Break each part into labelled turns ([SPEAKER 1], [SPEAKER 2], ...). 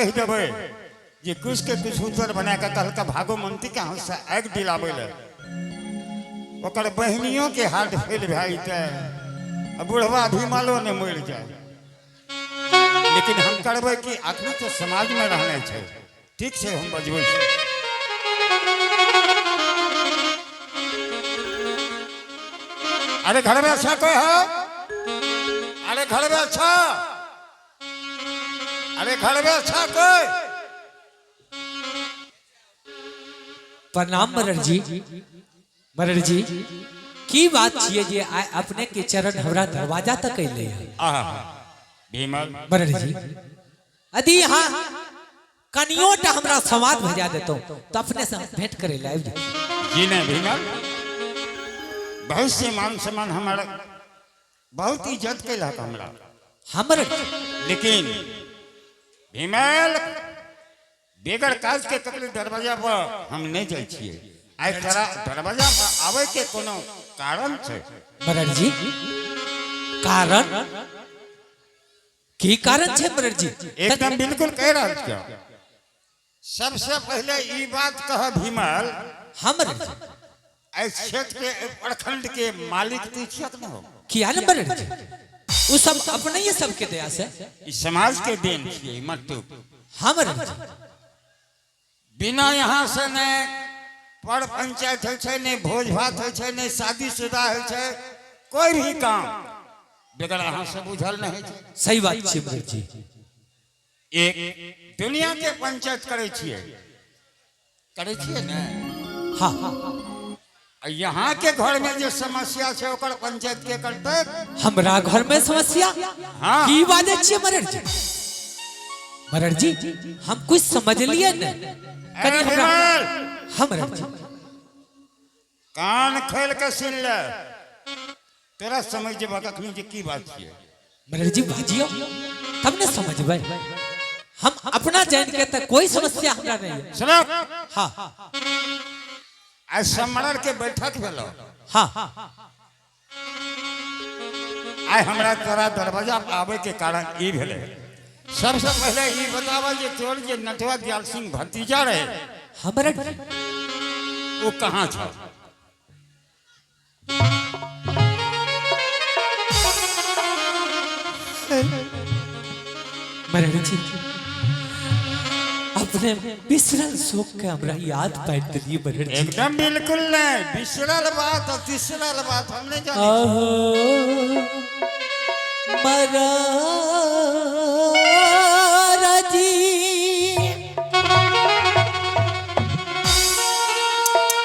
[SPEAKER 1] कहि देबै जे कुछ के कुछ उत्तर बना के कहलका भागोमंती के हाथ से आगि दिलाबै लए, ओकर बहिनियों के हार्ट फेल भए जेतै आ बुढ़वा भीमलो ने मरि जाए। लेकिन हम करबै कि अखनी तो समाज में रहना छै। ठीक छै, हम बजबै छी। अरे घर में अच्छा कोई है? अरे घर में अच्छा? अरे घर में अच्छा कोई?
[SPEAKER 2] प्रणाम मरर जी। मरर जी, की बात छियै जे आइ अपने के चरण हमरा दरवाजा तक अयलै हँ?
[SPEAKER 1] आहा भीमल।
[SPEAKER 2] मरर जी, यदि यहाँ कनियोटा हमरा समाद भेजा देतौ तो अपने से भेंट करे लए आबि जेतौ।
[SPEAKER 1] जी नहीं भीमल, बहुत से मान सम्मान हमारा बहुत इज्जत कैलक हमरा।
[SPEAKER 2] हमर
[SPEAKER 1] लेकिन भीमल बेगर काज के ककरो दरवाजा पर हम नहीं जाइ छियै। आइ तोरा दरवाजा पर आबै के कोनो कारण छै?
[SPEAKER 2] मरर जी, कारण की कारण छै मरर जी?
[SPEAKER 1] एकदम बिल्कुल कह रहल छियौ। सबसे पहले ई बात कह भीमल,
[SPEAKER 2] हमर
[SPEAKER 1] एहि क्षेत्र के एहि प्रखंड के मालिक तू छियक न हो?
[SPEAKER 2] किया ने मरर जी, उ सब अपने ही सबके दया से।
[SPEAKER 1] ई समाज के देन छियै मट्टू।
[SPEAKER 2] हमर जी,
[SPEAKER 1] बिना यहाँ से ने पर पंचायत होइ छै, ने भोज भात होइ छै, ने शादी शुदा होइ छै, कोई भी काम बगैर अहाँ से बुझल नहीं होइ छै।
[SPEAKER 2] सही बात छै मरर जी।
[SPEAKER 1] एक दुनिया के पंचायत करै छियै, करै छियै ने?
[SPEAKER 2] हाँ।
[SPEAKER 1] आ यहाँ के घर में जे समस्या छै ओकर पंचायत के करतै?
[SPEAKER 2] हमरा घर में समस्या?
[SPEAKER 1] हाँ।
[SPEAKER 2] की बाजै छियै मरर जी? मरर जी, हम कुछ समझलियै ने कनि
[SPEAKER 1] ए
[SPEAKER 2] हमरा।
[SPEAKER 1] विमल!
[SPEAKER 2] हम मरर जी।
[SPEAKER 1] कान खोल के सुन ले, तोरा समझ जेबह कखनी जे की बात छियै।
[SPEAKER 2] मरर जी बाजियो तब ने समझबै। हम अपना जान के त कोई समस्या हमरा नहीं है।
[SPEAKER 1] सुनो।
[SPEAKER 2] हाँ।
[SPEAKER 1] आइ सम्मरर के बैठक भेलो।
[SPEAKER 2] हाँ।
[SPEAKER 1] आइ हमरा तोरा दरवाजा पर आबै के कारण ई भेलै। सबसे पहले ई बताबऽ जे तोर जे नटवा दयाल सिंह भतीजा रहे,
[SPEAKER 2] हमरा
[SPEAKER 1] वो कहाँ छल?
[SPEAKER 2] मरर जी, अपने बिसरल शोक के हमरा याद पाड़ि देलियै मरर जी।
[SPEAKER 1] एकदम बिल्कुल नहीं, बिसरल बात और तिसरल बात हम नहीं जाने।
[SPEAKER 2] अहो मरर जी,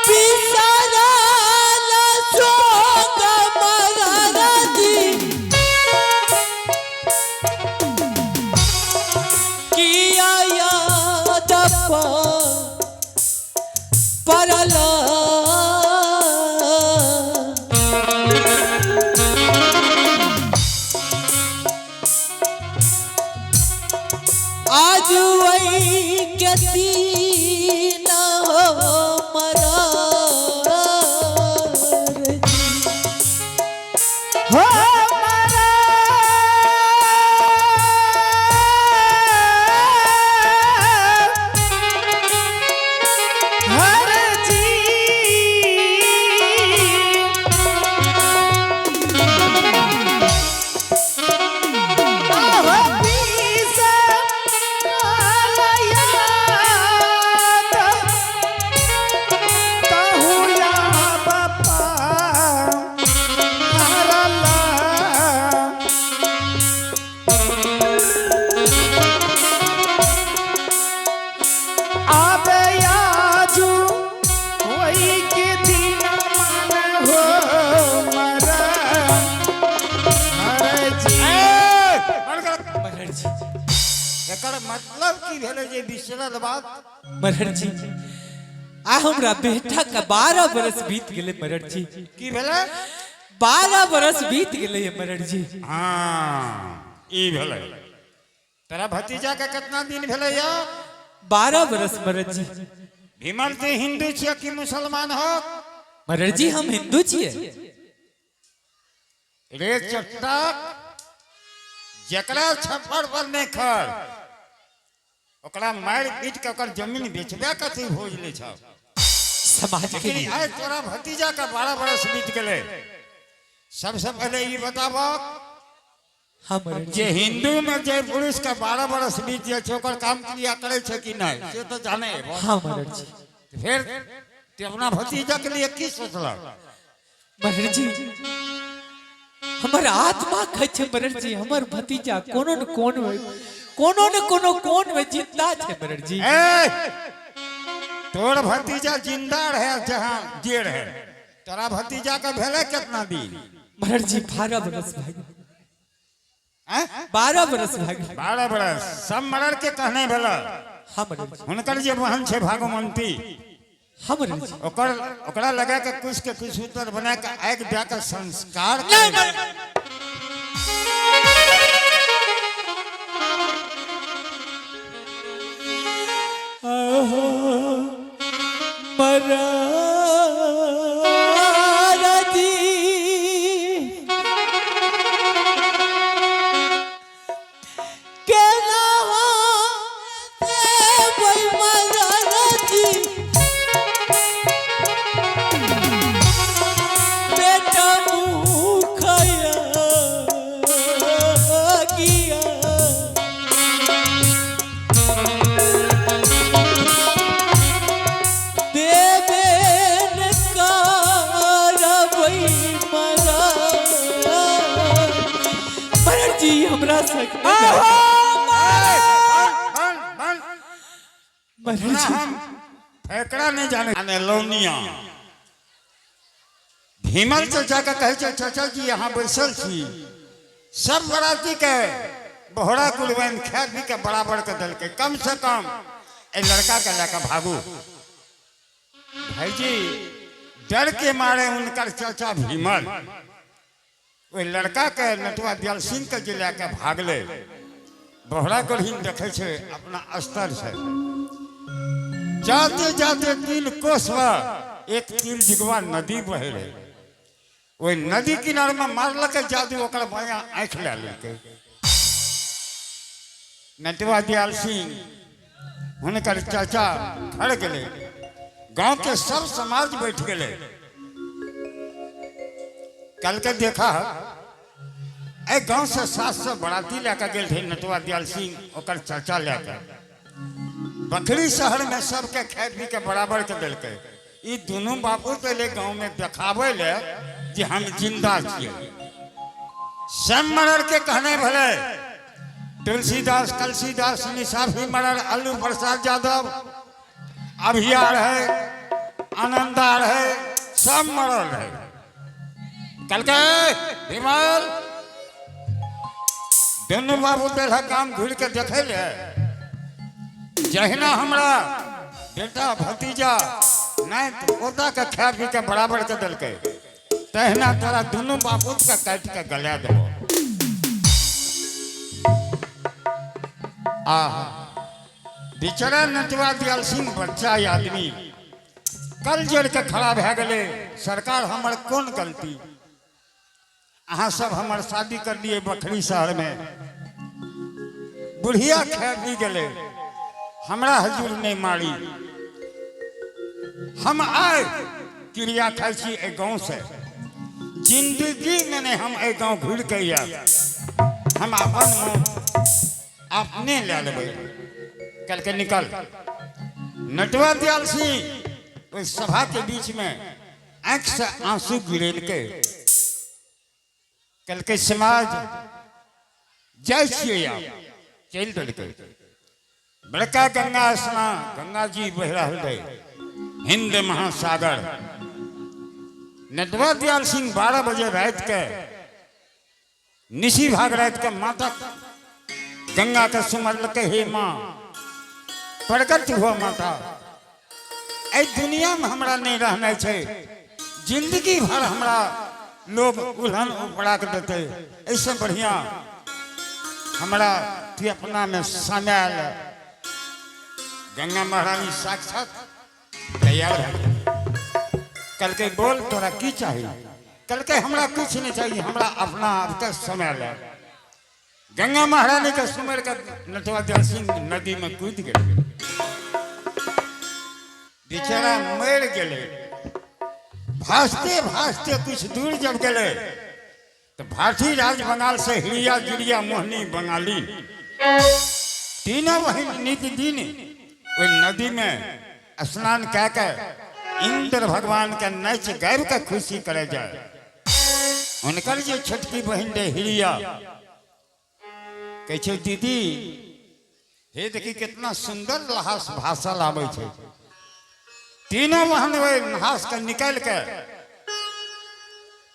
[SPEAKER 2] बिसरल शोक मरर जी, किया याद परल। आज वही के दिन हो मरर जी।
[SPEAKER 3] हो मरर जी, आहो बिसरल याद तहुया बापा हरला। आबे आजू वही के दिन मन हो मरन हर जी।
[SPEAKER 1] ए, बंद कर।
[SPEAKER 2] मरर जी।
[SPEAKER 1] एकर मतलब की भेलै जे बिसरल बात?
[SPEAKER 2] मरर जी, आ हमरा बेटा के 12 बरस बीत गेलै मरर जी।
[SPEAKER 1] की भेलै?
[SPEAKER 2] 12 बरस बीत गेलै मरर जी।
[SPEAKER 1] हाँ, ई भेलै। तोरा भतीजा के कितना दिन भेलै या?
[SPEAKER 2] 12 बरस मरर जी।
[SPEAKER 1] भीमल, तू हिंदू छियै कि मुसलमान हो?
[SPEAKER 2] मरर जी, हम हिंदू छियै।
[SPEAKER 1] रे चट्टा, जकरा छप्पर पर नहीं खर ओकरा मारि पीट के ओकर जमीन बेचबे के तू भोज ले छौ।
[SPEAKER 2] समाज के
[SPEAKER 1] लेकिन
[SPEAKER 2] लिए।
[SPEAKER 1] आइ तोरा भतीजा के 12 बरस बीत गेलै। सबसे पहले ई बताबो
[SPEAKER 2] हाँ मरर जी।
[SPEAKER 1] जे हिंदू में जे पुरुष के 12 बरस बीत जाइ छै ओकर काम क्रिया करै छै कि नहि से तऽ जाने हेबो।
[SPEAKER 2] हाँ मरर जी।
[SPEAKER 1] फिर ते अपना भतीजा के लिए की सोचलक?
[SPEAKER 2] मरर जी, हमर आत्मा कहै छै मरर जी, हमर भतीजा कोनो न कोनो कोनो न कोनो कोन में जिंदा छै मरर जी।
[SPEAKER 1] ए, तोर भतीजा जिंदा रहे जहाँ जे रहे, तोरा भतीजा के भेलै कितना दिन?
[SPEAKER 2] मरर जी 12 बरस भए गेल।
[SPEAKER 1] आँय?
[SPEAKER 2] 12 बरस भए गेल।
[SPEAKER 1] 12 बरस सब मरर के कहने भेल।
[SPEAKER 2] हाँ मरर जी।
[SPEAKER 1] हुनकर जे बहन छै भागमंती,
[SPEAKER 2] हाँ मरर जी।
[SPEAKER 1] ओकर ओकरा लगा के कुछ के कुछ सूत्र बना के आगि दए के संस्कार
[SPEAKER 2] नहीं,
[SPEAKER 1] करै।
[SPEAKER 2] मरर। मरर जी, केना देबै मरर जी, बेटा मुखया गिया। देवेन करबै मरर। मरर जी हमरा सक
[SPEAKER 1] बन, बन,
[SPEAKER 2] मरर
[SPEAKER 1] ना
[SPEAKER 2] जी।
[SPEAKER 1] हम एकरा नहीं जाने आने लौनिया भीमल चाचा के कहै छै, चाचा जी यहाँ बैसल छी, सब बराती के बोहरा कुलबैन खा पी के बराबर के देलकै, कम से कम एहि लड़का के लए के भागू। भाईजी डर के मारे हुनकर चाचा भीमल ओहि लड़का के नटुआ दयाल सिंह के जे लए के भागले। बोहरा गढ़ी देखै छै अपना स्तर से जाते जाते 3 कोस पर एक तीन जिगवा नदी बहे रहे, ओहि नदी किनार में मारलकै जादू, ओकर बायां आँखि लए लेलकै। नटुआ दयाल सिंह हुनकर चाचा घर गेलै, गांव के सब समाज बैठ गेलै। कल के देखा एहि गांव से 700 बराती लए के गेल रहे नटुआ दयाल सिंह ओकर चाचा लए के। बखरी शहर में सबके खाय पी के बराबर के देलकै। ई दुनू बापू पहले गांव में देखाबै ले जे हम जिंदा छियै। सब मरर के कहने भले तुलसीदास कलसीदास निसाफी मरर अल्लू प्रसाद यादव अभिया रहे आनंदा रहे सब मरल रहे। कहलकै विमल दुनू बाबू देलक काम घुरि के देखै ले, जहिना हमरा बेटा भतीजा नहीं पोता के खा पी के बराबर के देलकै तहिना तोरा दुनू बाबू के काटि के गला देबो। आह बेचारा नटवा दयाल सिंह बच्चा आदमी कल जोड़ के खड़ा भए गेलै, सरकार हमर कोन गलती, अहाँ सब हमर शादी कर लिए बखरी शहर में, बुढ़िया खा पी गेलै, हमरा हजूर नहीं मारी, हम आए क्रिया खाइ छी एहि गाँव से, जिंदगी में नहीं हम एहि गाँव घुरि के आयब, हम अपन मुँह अपने लए लेबै। कहलकै निकल। नटवा दयाल सिंह ओहि सभा के बीच में आँखि से आंसू गिरेलकै, कहलकै समाज जाइ छियै आब, चलि देलकै। बड़का गंगा स्नान गंगा जी बहि रहल रहे हिंद महासागर। नटवा दयाल सिंह 12 बजे रात के निशी भाग रात के माता गंगा के सुमरलकै, हे माँ प्रकट हुआ माता, एहि दुनिया में हमरा नहीं रहना छै, जिंदगी भर हमरा लोग उल्हन उपरा के देते, ऐसे बढ़िया हमरा तू अपना में समायल। गंगा महारानी साक्षात तैयार भए गेल। कहलकै बोल तोरा की चाही? कहलकै हमरा कुछ नहीं चाहिए, हमरा अपना आपके समय ले। गंगा महारानी के सुमर के नटवा दयाल सिंह नदी में कूद गए। बेचारा मर गए। भासते भासते कुछ दूर जब गए तो भाटी राज बंगाल से हिरिया जुड़िया मोहनी बंगाली तीनों बहन नित दिन ओहि नदी में स्नान कए के इंद्र भगवान के नच गाबि के खुशी करे जाए। हुनकर जे छोटकी बहन रहे हिरिया, कहै छै दीदी हे देखी कितना सुंदर लहास भाषा आबै छै। तीनों बहन ओहि नहास के निकालि के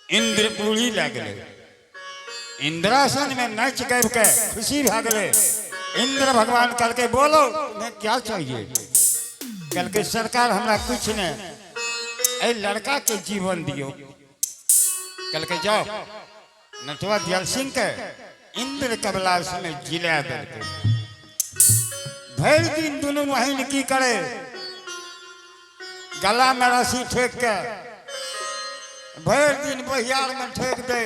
[SPEAKER 1] इंद्रपुरी लए गेलै। इंद्रासन में नाच गाबि के खुशी भए गेलै। इंद्र भगवान कहलकै बोलो तुम्हें क्या चाहिए? कहलकै सरकार हमरा कुछ नहीं, एहि लड़का के जीवन दियौ। कहलकै जाओ नटवा दयाल सिंह के इंद्र कबलास में जिला देलकै। भरि दिन दुनू बहिन की करे, गला में रस्सी ठेक के भरि दिन बहियार में ठेक दे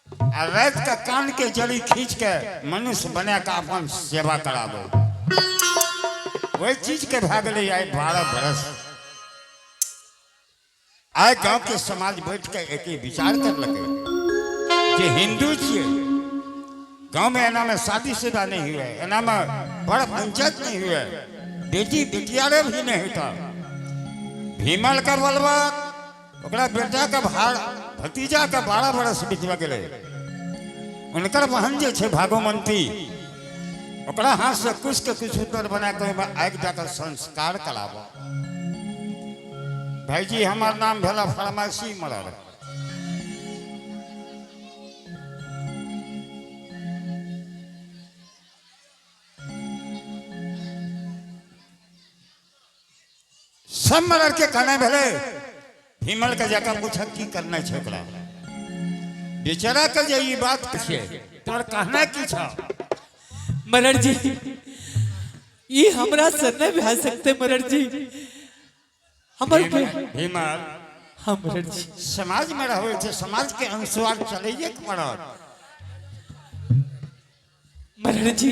[SPEAKER 1] आ रात के कान के जड़ी खींच के मनुष्य बना के अपन सेवा कराबो। वही चीज के भए गेलै आइ 12 बरस। आइ गांव के समाज बैठ के एक ही विचार करलकै जे हिंदू छियै, गांव में एना में शादीशुदा नहीं हुए, एना में बड़ पंचायत नहीं हुए, बेटी बेटियारे भी नहीं होता। भीमल का बलबा ओकरा बेटा के भार भतीजा के 12 बरस बीतवा गेलै। हुनकर बहन जे छै भागोमंती, ओकरा हाथ से कुछ के कुछ उत्तर बना के ओहिमे आगि दऽ के संस्कार कराबो। भाईजी हमर नाम भेल फार्मेसी मरर। सब मरर के कहना भेलै भीमल के जाकर पूछक की करना छै ओकरा। बेचारा के जे ई बात छै तोर कहना की छ?
[SPEAKER 2] मरर जी ये हमरा से नहीं भए सकते मरर जी। हमर
[SPEAKER 1] भीमल
[SPEAKER 2] हाँ मरर जी
[SPEAKER 1] समाज में रहै छै, समाज के अनुसार चलैये के पड़त।
[SPEAKER 2] मरर जी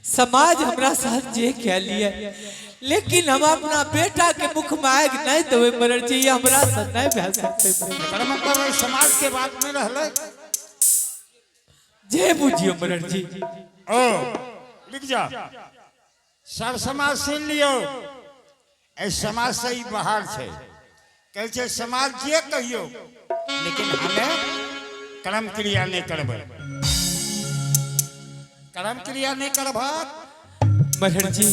[SPEAKER 2] समाज हमरा साथ जे कह लिए, लेकिन हम अपना बेटा के मुख में आग नहीं देवे मरर जी, ये हमरा से नहीं भए सकते।
[SPEAKER 1] एकर मतलब एहि समाज के बात में रहलै।
[SPEAKER 2] जे बुझियो मरर जी।
[SPEAKER 1] ओ लिख जा, सब समाज सुन लियौ, एहि समाज से ई बाहर छै। कहै छै समाज जे कहियौ, लेकिन हमे कर्म क्रिया नहीं करबै। कर्म क्रिया नहीं करबह।
[SPEAKER 2] मरर जी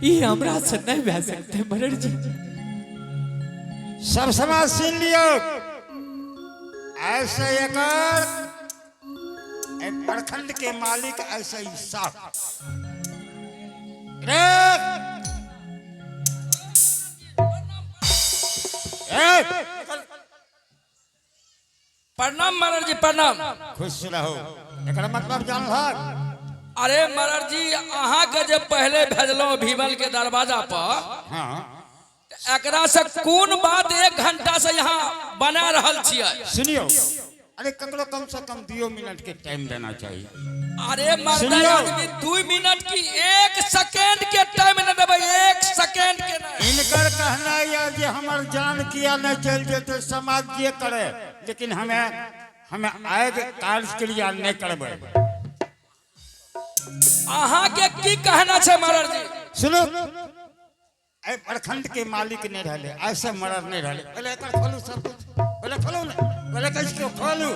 [SPEAKER 2] ये हमरा से नहीं भए सकते मरर जी।
[SPEAKER 1] सब समाज सुन लियौ, ऐसे एकर प्रखंड के मालिक ऐसे ही साफ रे ए,
[SPEAKER 4] प्रणाम मरर जी प्रणाम।
[SPEAKER 1] खुश रहो। एकर मतलब जानलक?
[SPEAKER 4] अरे मरर जी अहाँ के जे पहले भेजलहुँ भीमल के दरवाजा पर,
[SPEAKER 1] हाँ,
[SPEAKER 4] एकरा से कोन बात 1 घंटा से यहाँ बना रहल छियै?
[SPEAKER 1] सुनियो, अरे ककरो कम से कम 2 मिनट के टाइम देना चाहिए।
[SPEAKER 4] अरे मर्दा
[SPEAKER 1] सुनियो।
[SPEAKER 4] आदमी 2 मिनट की 1 सेकेंड के टाइम न देबै, 1 सेकेंड के नहीं।
[SPEAKER 1] इनकर कहना यह जे हमर जान किया नहीं चल जेते, समाज जे करे, लेकिन हमें हमें आग कार्य क्रिया नहीं करबै।
[SPEAKER 4] अहाँ के की कहना छै मरर जी?
[SPEAKER 1] सुनो, ए प्रखंड के मालिक नहीं रहले, ऐसे मरर नहीं रहले। पहले एकर खोलू सब कुछ, पहले खोलू ने, पहले कह के खोलू।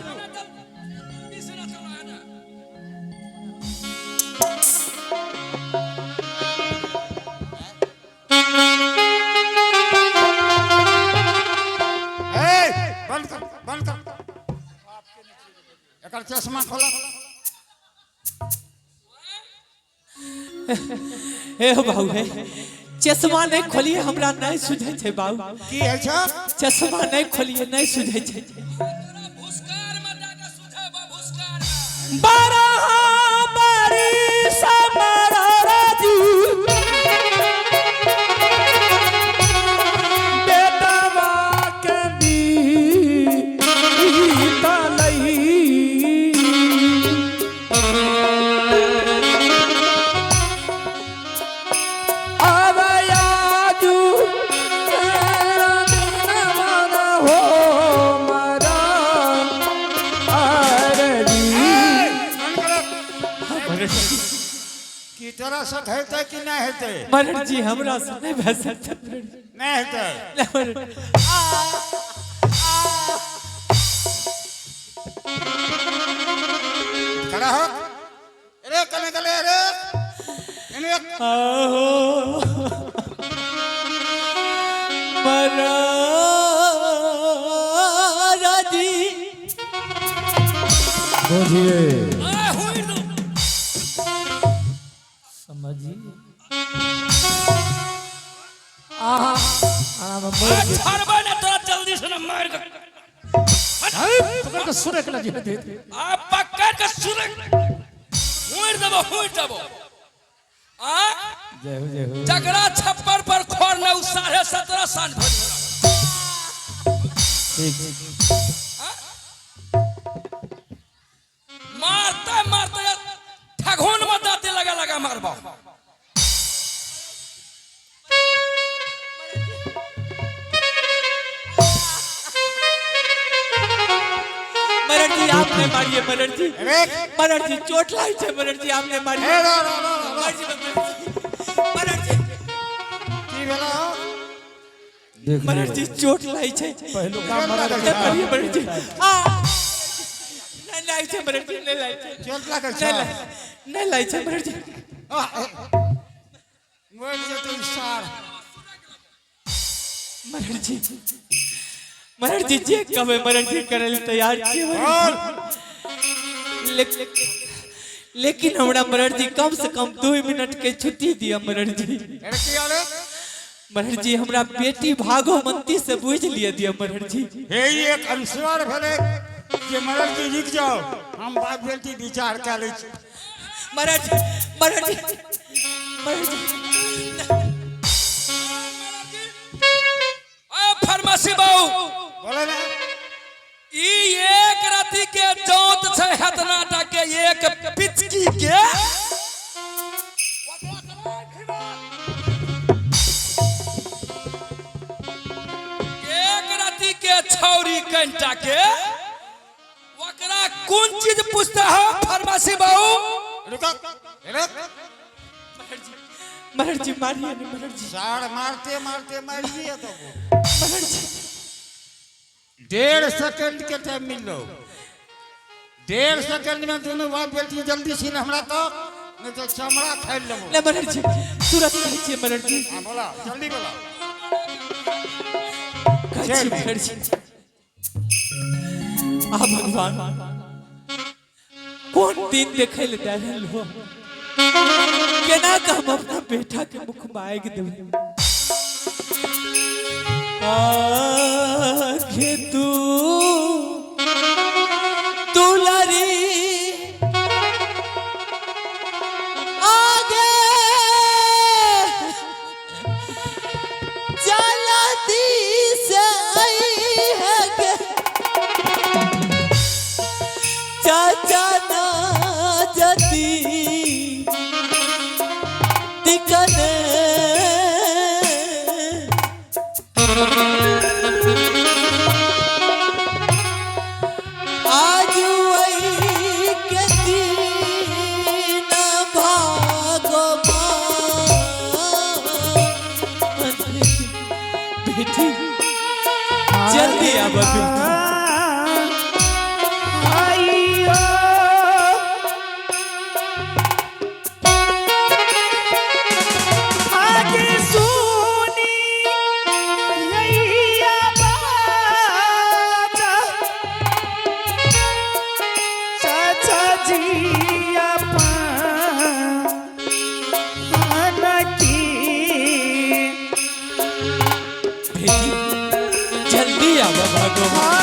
[SPEAKER 1] ए बंद कर, बंद कर, एकर चश्मा खोला।
[SPEAKER 2] हे बाबू हे चश्मा नहीं खोलिए, हमरा नहीं सुझै छै बाबू।
[SPEAKER 1] की है छ?
[SPEAKER 2] चश्मा नहीं खोलिए, नहीं सुझै छै। 12 बरिस मरर जी
[SPEAKER 3] बेटवा के बीतलई।
[SPEAKER 1] की तोरा से हेतै कि नहि हेतै?
[SPEAKER 2] मरर जी, हमरा से नहीं भए सकतै मरर जी।
[SPEAKER 1] नहि हेतै?
[SPEAKER 2] नहीं मरर।
[SPEAKER 1] खड़ा हो। अरे कने कले, अरे एने।
[SPEAKER 2] आहो मरर जी।
[SPEAKER 5] बोझिए।
[SPEAKER 4] आ हुई दो।
[SPEAKER 5] समझिए, आहा आराम मर।
[SPEAKER 4] आ छाड़बा ने तोरा जल्दी से न मार के।
[SPEAKER 5] पकड़ के सुरक लगी दे।
[SPEAKER 4] आ पकड़ के सुरक हुई देबो, हुई देबो आ।
[SPEAKER 5] जय हो, जय हो।
[SPEAKER 4] जकरा छप्पर पर खोर न उ 17.5 साल भर।
[SPEAKER 5] ठीक।
[SPEAKER 4] मारते मारते ठगुन में दाते लगा लगा मारबो।
[SPEAKER 2] मरर जी, आप नहीं मारिए मरर जी।
[SPEAKER 1] अरे।
[SPEAKER 2] मरर जी, चोट लाग छै मरर जी, आप नहीं मारिए।
[SPEAKER 1] ए रो रो रो रो।
[SPEAKER 2] मरर जी, मरर जी।
[SPEAKER 1] की भेलो?
[SPEAKER 5] देख।
[SPEAKER 2] मरर जी, चोट लाग छै।
[SPEAKER 5] पहिलुका मरर।
[SPEAKER 2] नहीं मारिए मरर जी। आ नहीं लाग छै मरर जी, नहीं लाग छै।
[SPEAKER 1] चोट लागल छै?
[SPEAKER 2] नहीं लाग, नहीं लाग छै मरर जी।
[SPEAKER 1] आ, ए, मरि जेतै ई सार।
[SPEAKER 2] मरर जी, मरर जी, जे कहबै मरर जी, करै लए तैयार छियै मरर
[SPEAKER 1] और
[SPEAKER 2] जी। लेकिन हमरा मरर जी, कम से कम 2 मिनट के छुट्टी दिअ मरर जी।
[SPEAKER 1] अरे की अरे?
[SPEAKER 2] मरर जी, हमरा बेटी भागोमंती से बुझ लिअ दिअ मरर जी।
[SPEAKER 1] हे, ई एक अनुस्वार भेलै जे मरर जी, रुकि जाओ, हम बाप बेटी विचार कए लै छी।
[SPEAKER 2] मरर जी, मरर जी, मरर जी।
[SPEAKER 4] आ फार्मेसी बाबू।
[SPEAKER 1] बोले ने।
[SPEAKER 4] ई एक राति के जोत छै हेतना टा के एक पिचकी के। एक राति के छौरी कंटा के ओकरा कोन चीज पूछता है फार्मेसी बाबू?
[SPEAKER 1] रुको, रुक।
[SPEAKER 2] मरर जी, मारिए ने मरर जी।
[SPEAKER 1] सार मारते मारते मारि दिए तो।
[SPEAKER 2] मरर जी।
[SPEAKER 1] 1.5 सेकंड के टाइम मिल लो। 1.5 सेकंड में दोनों बाप बेटी जल्दी से हमरा तो नहीं तो चमड़ा खाइ लेबो।
[SPEAKER 2] नहीं मरर जी, तुरंत कहै छियै मरर जी।
[SPEAKER 1] हाँ, बोला, जल्दी बोला।
[SPEAKER 2] कहै छियै मरर जी। आ भगवान, कोन दिन देखै लए दए रहल हो? केना के हम अपना बेटा के मुख में आगि देबै? आगे तू दुलारी, आगे जलती से आई है के चाचा ना जती दिकने। आज वही के दिन भागो बेटी, जल्दी आब बेटी।
[SPEAKER 3] आइयो। आगे सुनी यही बात, चाचा जी अपन की।
[SPEAKER 2] बेटी, जल्दी आब भगवान।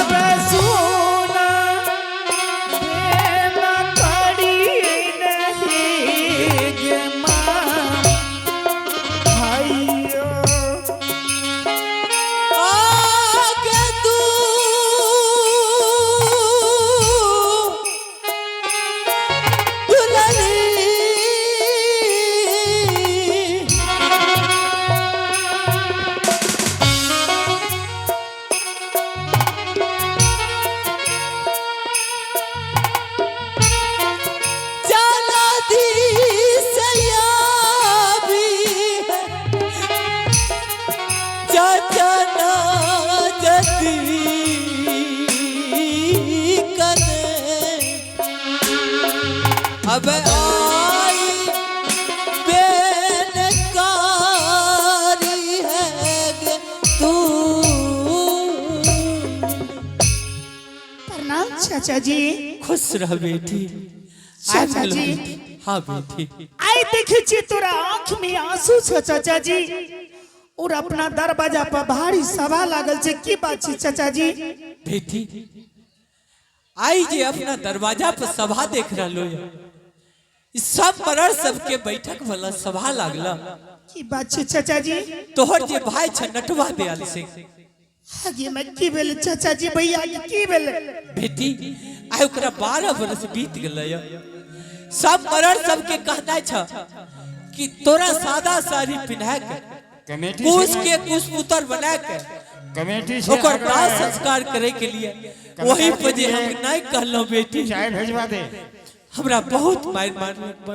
[SPEAKER 3] चाचा जी।
[SPEAKER 2] खुश रह बेटी।
[SPEAKER 3] चाचा
[SPEAKER 2] आबि गेलौ
[SPEAKER 3] जी।
[SPEAKER 2] बेटी। हाँ बेटी।
[SPEAKER 3] आई देखे छी तोरा आंख में आंसू छो चाचा जी, और अपना दरवाजा पर भारी सभा लागल छे, की बात छी चाचा जी?
[SPEAKER 2] बेटी, आई जे अपना दरवाजा पर सभा देख रहलो ये, ई सब मरर सबके बैठक वाला सभा लागला।
[SPEAKER 3] की बात छे चाचा जी?
[SPEAKER 2] तोहर जे भाई छ नटवा दयाल सिंह।
[SPEAKER 3] आगे में की भेल चाचा जी, भैया के की भेल?
[SPEAKER 2] बेटी, आइ ओकरा 12 बरस बीत गेलै। सब मरर सबके कहना छ कि तोरा सादा साड़ी पिन्हा के
[SPEAKER 1] कमेटी
[SPEAKER 2] कुश
[SPEAKER 1] से
[SPEAKER 2] के कुश पुत्र बना के
[SPEAKER 1] कमेटी से
[SPEAKER 2] ओकर
[SPEAKER 1] आग्रह
[SPEAKER 2] दाह
[SPEAKER 1] है,
[SPEAKER 2] संस्कार करे के लिए। वही पर जे हम नहीं कहलहुँ बेटी,
[SPEAKER 1] चाय भेजवा दे।
[SPEAKER 2] हमरा बहुत मारि मारलक।